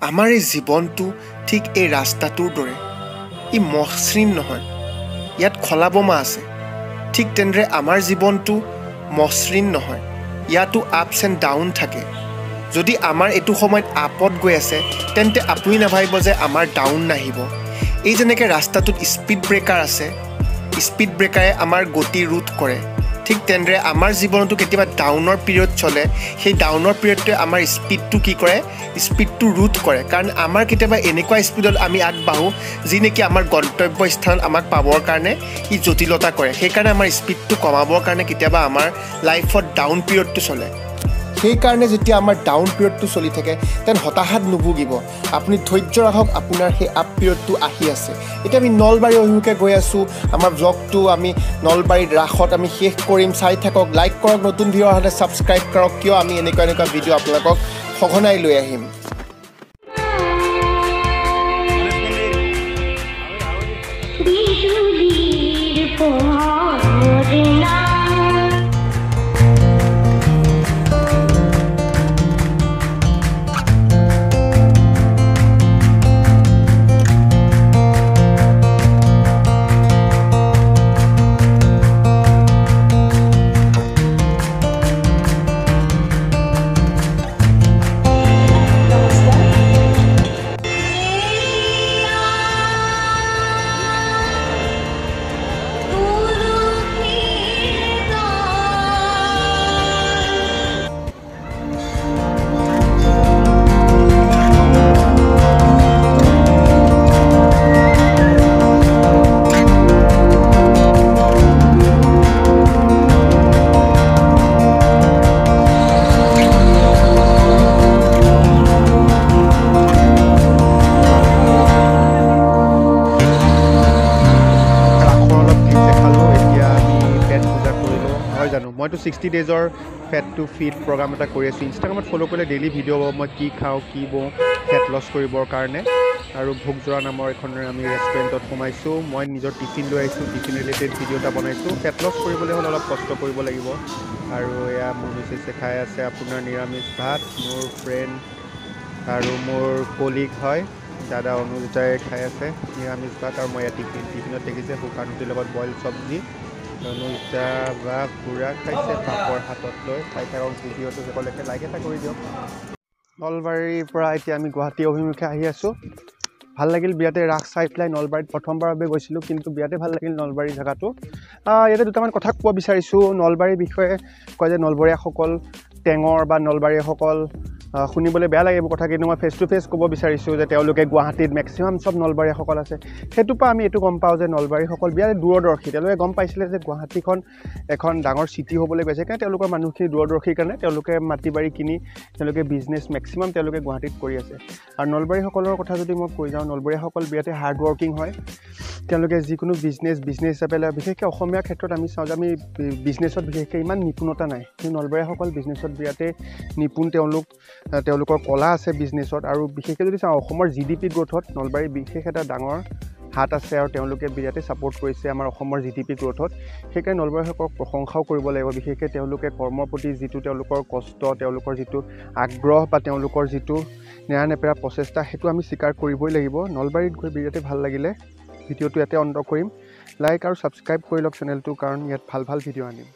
আমাৰ এই জীৱনটো ঠিক এই ৰাস্তাটোৰ দৰে, ই মসৃণ নহয়, ইয়াত খলা বমা আছে। ঠিক তেনেদৰে আমাৰ জীৱনটো মসৃণ নহয়, ইয়াতো আপছ এণ্ড ডাউন থাকে। যদি আমাৰ এইটো সময়ত আপত গৈ আছে, তেন্তে আপুনি নাভাবিব যে আমাৰ ডাউন নাহিব। এই যেনেকৈ ৰাস্তাটোত স্পীড ব্ৰেকাৰ আছে, স্পীড ব্ৰেকাৰে আমাৰ গতি ৰোধ কৰে, ঠিক তেনেদৰে আমাৰ জীৱনতো কেতিয়াবা ডাউনৰ পিৰিয়ড চলে। সেই ডাউনৰ পিৰিয়ডটোৱে আমাৰ স্পীডটো কি কৰে, স্পীডটো ৰোধ কৰে। কাৰণ আমাৰ কেতিয়াবা এনেকুৱা স্পীডত আমি আগবাঢ়োঁ যি নেকি আমাৰ গন্তব্য স্থানত আমাক পাবৰ কাৰণে ই জটিলতা কৰে। সেইকাৰণে আমাৰ স্পীডটো কমাবৰ কাৰণে কেতিয়াবা আমাৰ লাইফত ডাউন পিৰিয়ডটো চলে। সেইকাৰণে যেতিয়া আমাৰ ডাউন পিৰিয়ডটো চলি থাকে, তেন হতাশাত নুভুগিব, আপুনি ধৈৰ্য ৰাখক, আপোনাৰ সেই আপ পিৰিয়ডটো আহি আছে। এতিয়া আমি নলবাৰী অভিমুখে গৈ আছোঁ। আমাৰ ব্লগটো আমি নলবাৰীত ৰাসত আমি শেষ কৰিম। চাই থাকক, লাইক কৰক, নতুন ভিডিঅ' হ'লে ছাবস্ক্ৰাইব কৰক, কিয় আমি এনেকুৱা এনেকুৱা ভিডিঅ' আপোনালোকক সঘনাই লৈ আহিম। বিজুলীৰ পোহৰ না। মইতো 60 ডেইজৰ ফেট টু ফিট প্ৰগ্ৰাম এটা কৰি আছোঁ। ইনষ্টাগ্ৰামত ফ'ল' কৰিলে ডেইলি ভিডিঅ' পাব, মই কি খাওঁ কি বওঁ ফেট লছ কৰিবৰ কাৰণে। আৰু ভোগজোৰা নামৰ এখন আমি ৰেষ্টুৰেণ্টত সোমাইছোঁ। মই নিজৰ টিফিন লৈ আহিছোঁ, টিফিন ৰিলেটেড ভিডিঅ' এটা বনাইছোঁ। ফেট লছ কৰিবলৈ হ'লে অলপ কষ্ট কৰিব লাগিব। আৰু এয়া মোৰ মিছেছে খাই আছে আপোনাৰ নিৰামিষ ভাত। মোৰ ফ্ৰেণ্ড আৰু মোৰ কলিগ হয় দাদা অনুজদাই খাই আছে নিৰামিষ ভাত। আৰু মই ইয়াত টিফিনত দেখিছে শুকান ৰুটিৰ লগত বইল চব্জি। অনুজদা বা পুৰা খাইছে পাপৰ হাতত লৈ। খাই থাকক, ভিডিঅ'টো শেষলৈকে লাইক এটা কৰি দিয়ক। নলবাৰীৰ পৰা এতিয়া আমি গুৱাহাটী অভিমুখে আহি আছোঁ। ভাল লাগিল বিৰাটেই ৰাস চাই পেলাই। নলবাৰীত প্ৰথমবাৰৰ বাবে গৈছিলোঁ, কিন্তু বিৰাটেই ভাল লাগিল নলবাৰী জেগাটো। ইয়াতে দুটামান কথা ক'ব বিচাৰিছোঁ নলবাৰীৰ বিষয়ে। কয় যে নলবৰীয়াসকল টেঙৰ বা নলবাৰীসকল, শুনিবলৈ বেয়া লাগে এইবোৰ কথা, কিন্তু মই ফেচ টু ফেচ ক'ব বিচাৰিছোঁ যে তেওঁলোকে গুৱাহাটীত মেক্সিমাম চব নলবাৰীয়াসকল আছে। সেইটোৰ পৰা আমি এইটো গম পাওঁ যে নলবাৰীসকল বিৰাট দূৰদৰ্শী। তেওঁলোকে গম পাইছিলে যে গুৱাহাটীখন এখন ডাঙৰ চিটি হ'বলৈ গৈছে, সেইকাৰণে তেওঁলোকৰ মানুহখিনি দূৰদৰ্শীৰ কাৰণে তেওঁলোকে মাটি বাৰী কিনি তেওঁলোকে বিজনেছ মেক্সিমাম তেওঁলোকে গুৱাহাটীত কৰি আছে। আৰু নলবাৰীসকলৰ কথা যদি মই কৈ যাওঁ, নলবৰীয়াসকল বিৰাটেই হাৰ্ড ৱৰ্কিং হয়। তেওঁলোকে যিকোনো বিজনেছ হিচাপে লয়। বিশেষকৈ অসমীয়া ক্ষেত্ৰত আমি চাওঁ যে আমি বিজনেছত বিশেষকৈ ইমান নিপুণতা নাই, কিন্তু নলবৰীয়াসকল বিজনেছত বিৰাটেই নিপুণ। তেওঁলোকৰ কলা আছে বিজনেছত। আৰু বিশেষকৈ যদি চাওঁ অসমৰ GDP গ্ৰ'থত নলবাৰীৰ বিশেষ এটা ডাঙৰ হাত আছে আৰু তেওঁলোকে বিৰাটেই ছাপৰ্ট কৰিছে আমাৰ অসমৰ GDP গ্ৰ'থত। সেইকাৰণে নলবাৰীসকলক প্ৰশংসাও কৰিব লাগিব। বিশেষকৈ তেওঁলোকে কৰ্মৰ প্ৰতি যিটো তেওঁলোকৰ কষ্ট, তেওঁলোকৰ যিটো আগ্ৰহ বা তেওঁলোকৰ যিটো নেৰানেপেৰা প্ৰচেষ্টা, সেইটো আমি স্বীকাৰ কৰিবই লাগিব। নলবাৰীত গৈ বিৰাটেই ভাল লাগিলে। ভিডিঅ'টো ইয়াতে অন্ত কৰিম। লাইক আৰু ছাবস্ক্ৰাইব কৰি লওক চেনেলটো, কাৰণ ইয়াত ভাল ভাল ভিডিঅ' আনিম।